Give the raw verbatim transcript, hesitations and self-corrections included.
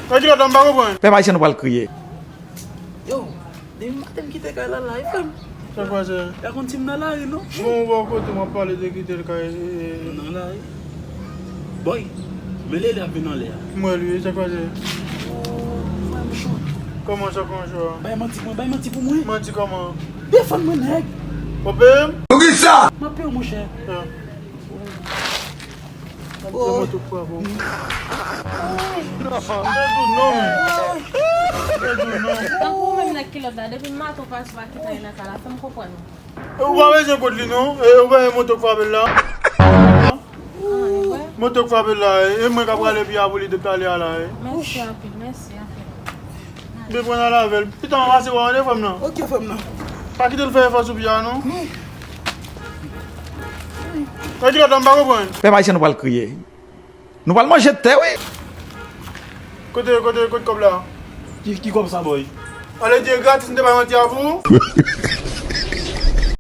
Sa kilòt la, m pa konprann. Pèp ayisyen, nou pral kriye. Yo, depi maten m kite kay la la, e frè m. Sa k pase? Pa konn si m nan lari non. Bon, ou bò kote m ap pale de kite l kay. M nan lari. Boy, men lele ap vin anlè a. M wè l wi, sa k pase? Frè m cho. Kòman sa, kòman sa? Bay manti pou mwen, bay manti pou mwen. Manti kòman? Defann mwen nèg. Ou peye m? Poukisa? M ap peye w monchè. Ya. Se moto k frape w. Mwen di w non, men. Mwen di w non. Tankou ou menm nèg kilòt la, depi maten w pase w pa kite anyen nan kay la, fè m konprann ou. Ou pa bezwen kot li non. E, ou pa wè moto k frape l la? Ah, e vre? Moto k frape l la, e, e mwen k ap rale pye a pou li depi talè a la, e. Mèsi anpil, mèsi anpil. Mwen pran al avè l. Pita, ann pase wè w ande frè m nan. Ok, frè m nan. Pa kite l fè efò sou pye a non. Sa kilòt la, m pa konprann. Pèp ayisyen, nou pral kriye. Nou pral manje tè, wi. Kote, kote, kote kòb la? Ki, ki kòb sa, boy? Ale di gratis, m te bay manti a pou ou.